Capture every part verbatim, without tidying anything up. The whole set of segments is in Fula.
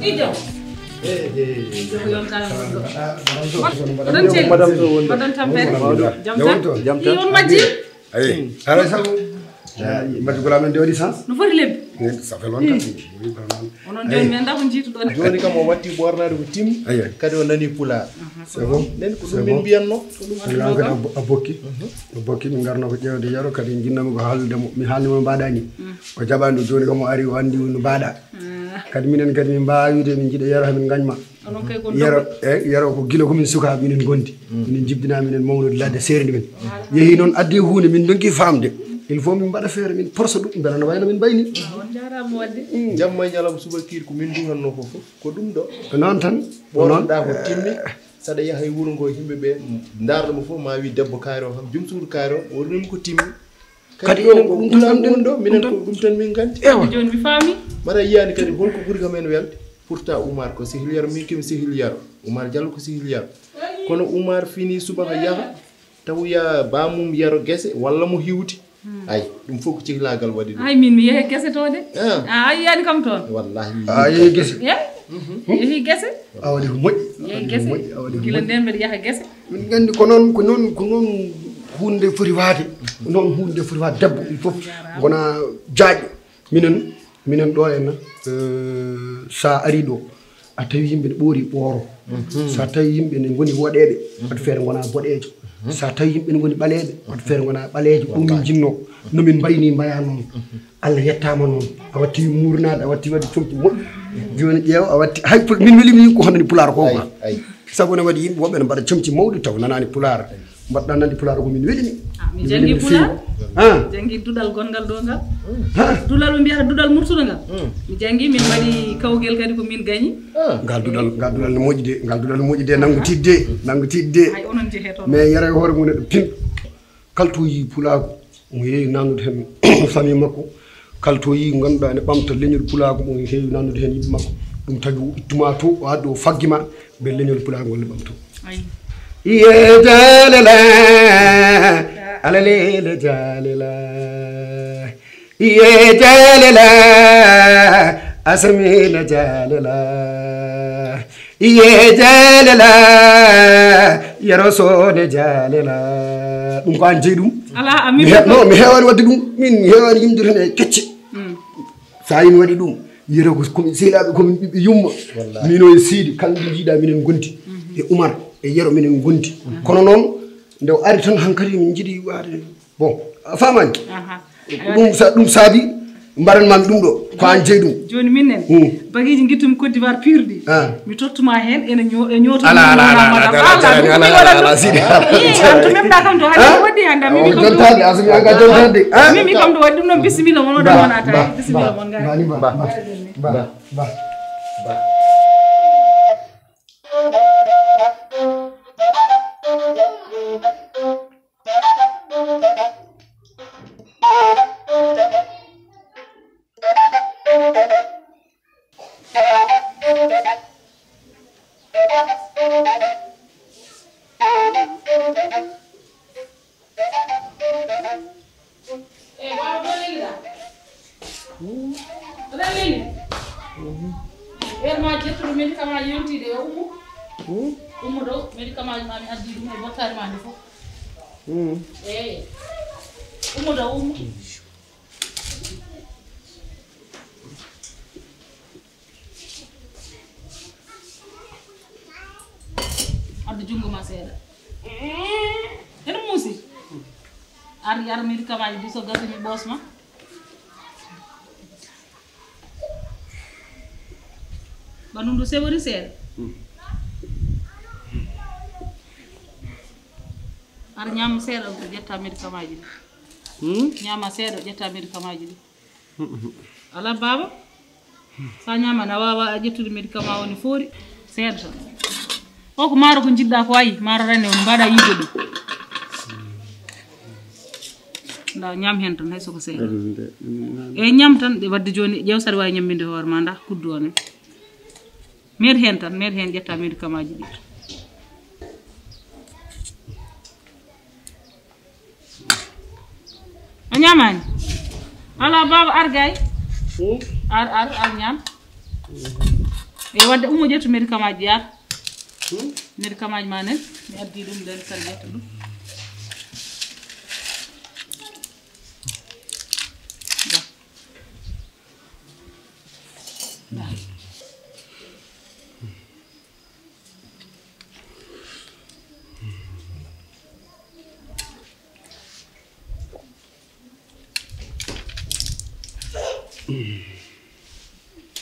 Ijo. Ijo ko yontaa. Madame Sow wonde. Madame Tampere. Jam tan. Jam tan. Iyo, on majji. Ayi. Ala sabu. Mbaɗi gula men de waɗi sens. No foti lebbi. Ça fait longtemps. Onon jooni mi anndaa ko njiituɗon. Jooni kam o watti ɓoornaade ko timmi. Ayi. Kadi o nani pulaar. C'est bon. Nden ko ɗum min mbiyatno. Ko ɗum waɗi kadi a bokki. A bokki, min ngarno ko ƴeewde Yero, kadi njinnoomi ko haalde mo. Mi haalni mo mbaɗa ni. O jaɓaani ɗum, jooni kam o ari, o anndi no mbaɗa. Kadi minen kadi min mbaawi wiide min njiɗa Yero, hamin ngañma. Onon kay ko Yero, e Yero ko gila ko min sukaaɓe minen ngondi. Minen jibdinaa minen mawnode ladde seerndi men. Yehi noon addi huunde min ndonki faamde. Il faut min mbaɗa feere min porsa ɗum mbela no wayno min mbayni. On njaaraama wadde. Jamma e ñalawma suba kiir ko min nduhanno ko fof. Ko ɗum ɗo. Ko noon tan. Ko noon. Ɓoornoɗaa ko timmi. Saɗa yaha e wuro ngo yimɓe ɓe ndaarɗo mo fof ma wi debbo kaari o kam, jom suudu kaari o, o wonanimo ko timmi. Kadi ɗo ko ɗum tan ɗum ɗo minen ko ɗum tan min nganndi. Ewa. Jooni mi faami. Mara yiyaani kadi holko ɓuri kam en welde. Pourtant Oumar ko sehil Yero, min kimi sehil Yero. Oumar Diallo ko sehil Yero. Kono Oumar fini subaka yaha tawoya bamum Yero gese walla mo hiwdi. Ay, ɗum fof ko cehlaagal waɗi ɗum. Ay, min mi yehe gese to de. A yiyaani kam toon. Wallahi. A yehi gese. Yehi gese. A waɗi ko moƴƴi. Yehi gese. Gila nden mbeɗa yaha gese. Min nganndi ko noon, ko noon, ko noon huunde foti waade. Ko noon huunde foti waade. Debbo il faut wona jaajɗo. Minen, minen ɗo henna, sa ari ɗo, a tawi yimɓe ne ɓoori ɓooro. Sa tawi yimɓe ne ngoni woɗeeɓe, waɗi feere ngona boɗeejo. Sa tawi yimɓe ne ngoni ɓaleeɓe, waɗi feere ngona ɓaleejo. Ɗum min njinnoo. No min mbayni mbaya noon. Allah yettaama noon. A watti muurnaade, a watti waɗi comci moƴƴi. Jooni ƴeew, a watti, hay pul-, min weli min ko honnani pulaar ko. Ay, ay. Sabu ne waɗi yimɓe woɓɓe ne mbaɗa comci mawɗi taw nanaani pulaar. Mbaɗɗa nandi pulaar ko min weli mi. Ah, mi janngi pulaar. Ah. Mi janngi duɗal gonngal ɗo ngal. Ah. Duɗal ɓe mbiyata duɗal murtuɗo ngal. Mi janngi, min mbaɗi kawgel kadi ko min gañi. Ah. Ngal duɗal, ngal duɗal no moƴƴi de, ngal duɗal no moƴƴi de, nanngu tiiɗde, nanngu tiiɗde. Hay onon njehee toon. Mais Yero e hoore mum neɗɗo pin. Kala to yii pulaagu, mo heewi nannude heen famille makko. Kala to yii ngannduɗaa ene ɓamta leñol pulaagu, mo heewi nannude heen yimɓe makko. Ɗum tagi o ittuma to, o addi o faggi ma, mbe leñol pulaagu ngol ne ɓamto. Ayi. Iye jalela, ala lele jalela. Iye jalela, asamina jalela. Iye jalela, Yero Soode jalela. Ɗum ko an jeyi ɗum. Ala, a mi he-, no, mi heewani waɗde ɗum. Min mi heewani yimde tan e kecce. Mm. So a yii mi waɗi ɗum, Yero ko, ko min sehilaaɓe, ko min ɓiɓɓe yumma. Wallahi. Mino e Siidi, kala nde njiiɗa minen ngondi. Mhm. E Umar, e Yero minen ngondi. Mhm. Kono noon, nde o ari tan hankadi min njiɗi waɗde. Bon, a faamaani? Aha. Ɗum sa-, ɗum saabi mbaɗan mami ɗum ɗo. Ko an jeyi ɗum. Jooni minen, hmm, bagiiji ngittumi Côte d'Ivoire pur ɗi. Ah. Mi tottuma heen, ene ño-, e ñooto. Ala, ala, ala, ala, ala, ala, Sidi. Ii, an to memɗa kam to hannde, ah? Ko waɗi hannde, a mimi kam to jontaade, waɗi. A sumi an ka jontaade, ah? Mimi kam to waɗi ɗum ɗon, bisimilla mon, oɗon wona tawi. Bisimilla mon, ngari. Ba, ba, ba, ba, ba, ba. Eh, waaw, ɗo lelɗa. Ɗo lelɗa. Heure ma jettuɗo médicament yontiɗo e ummo. Ummo ɗo, médicament ma mi addi ɗum e bottaari ma nde fof. Eyi. Ummo ɗo, ummo. Mm. Wadde junngo ma seeɗa. Ene muusi. Ar, ar médicament ji ɗi so gasini ɓoosma. Ɓanndu ndu sewori seeɗa. Ar ñaama seeɗa, ƴetta médicament ji ɗi. Hmm? Ñaama seeɗa, ƴetta médicament ji ɗi. Alaa baaba. So a ñaamaani, a waawaa a ƴettude médicament woni foori. Seeɗa tan. O ko maaro ko njiɗɗaa ko ayi, maaro rene on mbaɗa yiide ɗum. Nda ñaam heen tan, hay soko seeɗa. Eyi, ñaam tan, ɗe wadde jooni, ƴeew saɗa waawi ñamminde hoore ma, nda kuddu o ne. Meer heen tan, meer heen ƴetta médicament ji ɗi. A ñaamaani? Alaa baaba, ar gay. Ar, ar, ar ñaam. E wadde ummo ƴettu médicament ji ar. Médicament ji ma nen, mi addi ɗum nden tan ƴetta ɗum.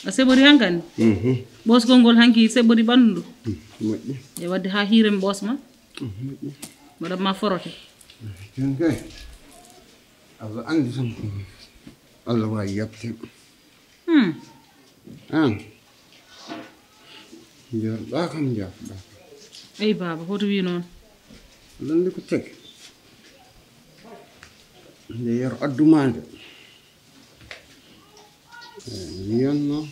A seɓori hankadi? Ɓosgol ngol hanki seɓori ɓanndu ndu. Moƴƴi. E wadde haa hiiren ɓosma. Moƴƴi. Mbaɗat ma forote. Jooni kay, Allah anndi tan ko Allah waawi yaɓde. Hmm. Aan. Njoorɗaa kam, njaafɗaa kam. Eyi baaba, hoto wi noon. Lande ko tagi. Nde yero addumaande. Eyi, mi wiyatno.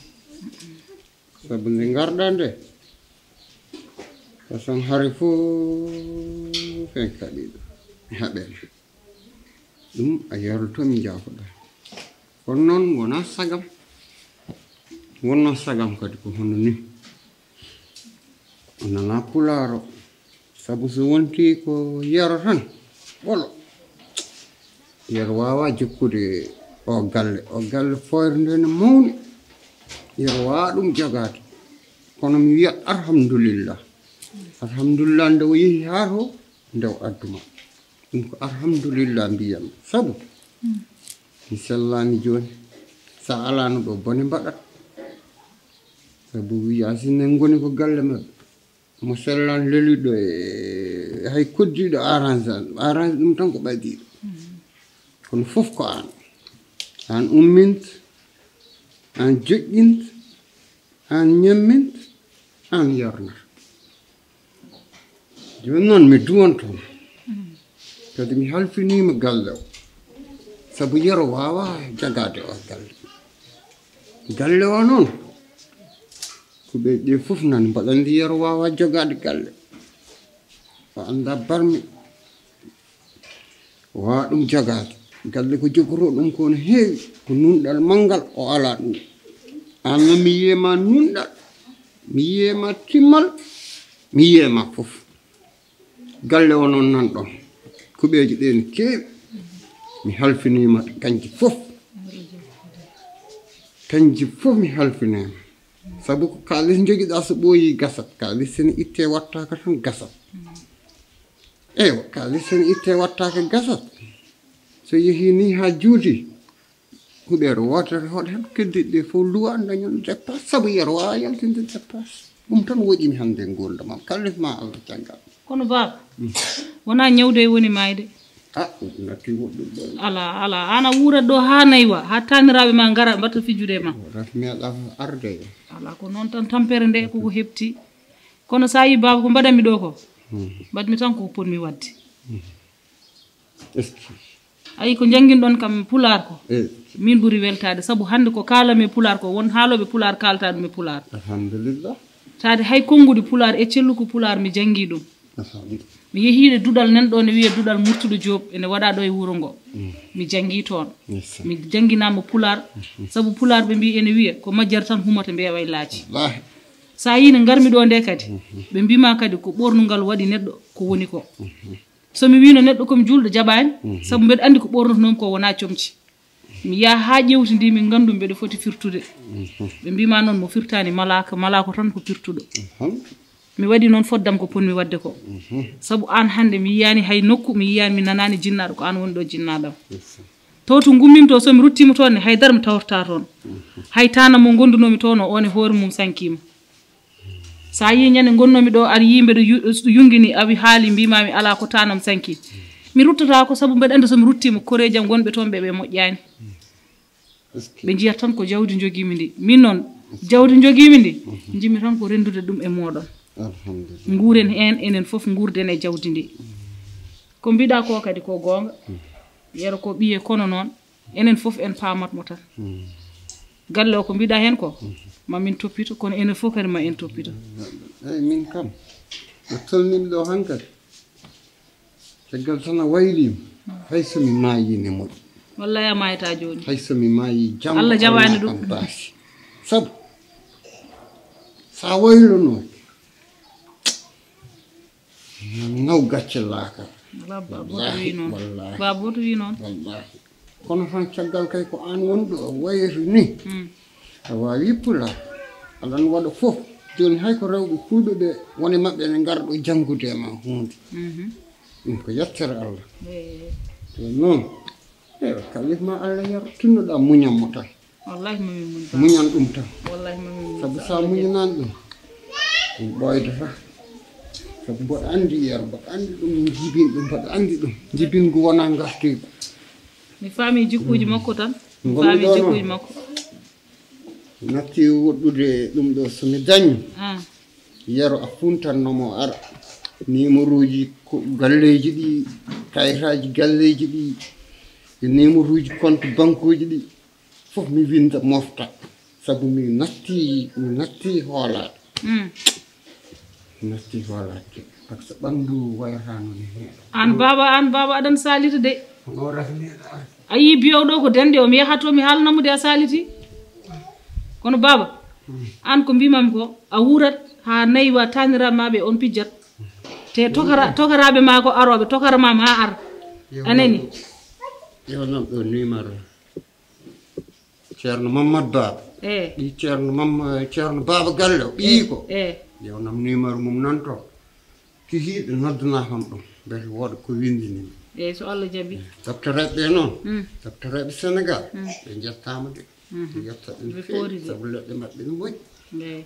Sabu nde ngarɗaa nde. Kasan hari fof en kaɓiiɗo. Mi haɓeede. Ɗum a yalto mi njaafoɗa. Kono noon wonaa sagam. Wonnoo sagam kadi ko hono ni. O nanaa pulaaro. Sabu so wontii ko yero tan, ɓolo. Yero waawaa jokkude o galle. O galle fooyre nde ne mawni. Yero waawaa ɗum jogaade. Kono mi wiyat alhamdulillah. Alhamdulillah nde o yehi haa to, nde o adduma. Ɗum ko alhamdulillah mbiyam. Sabu mi sellaani jooni. So a alaano ɗo bone mbaɗat. Sabu wiyaa si en ngoni ko galle maɓɓe. Mo sellan leluɗo e hay koddiiɗo arrange an. Arrange ɗum tan ko ɓadiiɗo. Kono fof ko aan. Aan ummint, aan joƴƴint, aan ñammint, aan yarnat. Jooni noon mi duwanto ma. Kadi mi halfiniima galle o. Sabu yero waawaa jagaade o galle. Galle o noon, ko ɓe ɓe fof nani mbaɗa anndi yero waawaa jogaade galle. O anndaa barmi. O waawaa ɗum jogaade. Galle ko jogotoo ɗum ko no heewi. Ko nunɗal manngal o alaa ɗum. Aan noon mi yiyii ma nunɗal. Mi yiyii ma timmal. Mi yiyii ma fof. Galle o noon nan ɗoon. Kuɓeeji ɗee ne keewi. Mi halfiniima kanji fof. Kanji fof mi halfiniima. Sabu ko kaalis njogiɗaa so ɓooyii gasat. Kaalis so ne ittee wattaaka tan gasat. Eywa, kaalis so ne ittee wattaaka gasat. So yehii nii haa juuti. Huɓeere wootere hoɗa heen keddiiɗe ɗe fof luwa dañon dépasse sabu yero waawaa yaltinde dépasse. Ɗum tan woƴimi hannde e nguurndam am. Kaalis ma Allah caggal. Kono baaba, wonaa ñawde e woni maayde. A, ɗum natti woɗɗude ɗo. Alaa, alaa. Aan a wuurat ɗo haa naywa, haa taaniraaɓe ma ngara mbaɗta fijude e ma. Raf meeɗaa arde. Alaa, ko noon tan tampere nde koko heɓti. Kono so a yii baaba ko mbaɗanmi ɗo ko, mbaɗmi tan ko potmi waɗde. Est-ce que Ayi ko njannginɗon kam pulaar ko, min ɓuri weltaade, sabu hannde ko kaalanmi e pulaar ko, won haalooɓe pulaar kaalata ɗum e pulaar. Alhamdulillah. Taade hay konnguɗi pulaar e celluku pulaar mi janngii ɗum. Alhamdulillah. Mi yehii e duɗal nan ɗo ne wiyee duɗal Murtuɗo Joob, ene waɗaa ɗo e wuro ngo. Mi janngii toon. Yes, sir. Mi jannginaama pulaar, sabu pulaar ɓe mbii ene wiyee ko majjere tan humata mbeewa e laaci. Wallaahi. So a yii no ngarmi ɗo nde kadi, ɓe mbii ma kadi ko ɓoornungal waɗi neɗɗo ko woni ko. So mi wiino neɗɗo ko mi juulɗo jaɓaani, sabu mbeɗa anndi ko ɓoornotonoomi ko wonaa comci. Mi yaha haa ƴeewtindii, min nganndu mbeɗa foti firtude. Ɓe mbii ma noon mo firtaani malaaka, malaaka tan ko firtuɗo. Mi waɗi noon foddam ko potmi waɗde ko. Sabu aan hannde mi yiyaani hay nokku, mi yiyaani, mi nanaani jinnaaɗo, ko aan woni ɗo jinnaaɗam. To to ngummimi to, so mi ruttiima toon ne, hay dara mi tawtortaa toon. Hay taanam mo ngondunoomi toon o, oon e hoore mum sankiima. So a yii ñande ngonnoomi ɗo, ar yii mbeɗo yu-, yungini, awi haali, mbiimaami alaa ko taanam sanki. Mi ruttata ko sabu mbeɗa anndi so mi ruttiima, koreeji am wonɓe toon ɓe, ɓe moƴƴaani. Ɓe njiyat tan ko jawdi njogiimi ndi. Min noon, jawdi njogiimi ndi, njimmi tan ko renndude ɗum e mooɗon. Alhamdulillah. Nguuren heen, enen fof nguurden e jawdi ndi. Ko mbiɗa ko kadi ko goonga. Yero ko ɓiye kono noon, enen fof en paamat mo tan. Galle o ko mbiɗa heen ko, ma min toppito, kono enen fof kadi ma en toppito. Eyi, min kam, ɗo tolnimi ɗo hankadi. Caggal tan a wayliima, hay so mi maayii ne moƴƴi. Wallay a maayata jooni. Hay so mi maayii janngo, Allah jaɓaani ɗum. Kam baasi. Sabu, so a waylonooki, naw gacce laakara. Alaa, Baba Boto wii noon. Wallaahi. Baba Boto wii noon. Wallaahi. Kono tan caggal kay ko aan woni ɗo wayri ni. Mm. A waawi pulaar. Aɗa waɗa fof. Jooni hay ko rewɓe fulɓe ɓe, woni maɓɓe ene ngara ɗo janngude e ma huunde. Mhm. Ɗum ko yettere Allah. Eey. Jooni noon, eey, kala ma Allah yar, tinnoɗaa muñan mo tan. Wallahi ma min muñ, Baba. Muñan ɗum tan. Wallahi ma min muñ, Sabu Baba. Sa muñanaani ɗum, ɗum ɓooydata. Sabu mboɗo anndi yer, mboɗo anndi ɗum, jibin ɗum, mboɗo anndi ɗum. Jibingu wonaa ngartuygu. Mi faami jikkuuji makko tan. Mi Ngonmi faami ɗo jikkuuji noon. Makko. Natti woɗɗude ɗum ɗo, so mi dañi, Ah. Yero a funtanno mo ara. Nimuruuji ko galleeji ɗi, kayitaaji galleeji ɗi, e nimuruuji compte bankuuji ɗi, fof mi winnda mofta. Sabu mi natti, mi natti hoolaade. Mm. Mi natti hoolaade. Par ce que ɓanndu wayata noon e neɗɗo. Aan baaba, aan baaba aɗan saalita de. Hono rafneɗa. A yii biyowo ɗo ko denɗe o, mi yaha to mi haalna mo de a saaliti. Kono baaba, aan ko mbimami ko, a wuurat haa nayi wa taaniraaɓe ma ɓe on pijjat. Te tokara-, tokaraaɓe ma ko arooɓe, tokara ma ma ar. Yo A nani? Yo noon ɗo numéro. Ceerno Mammad Baaba. Eh. Ɓii Ceerno Mam-, Ceerno Baaba Galle o, ɓii ko. Eh. Yo nam numéro mum nan toon. Kihiiɗo noddana kam ɗum. Mbele wooda ko winndini mi. Eey, so Allah jaɓi. Docteur ɓe noon. Mm. Docteur ɓe Sénégal. Mm. Ɓe njettaama de. Mhm. Ɓe yetta ɗum Ɓe feewi, foori de. Sabu leɗɗe maɓɓe no moƴƴi. Eey.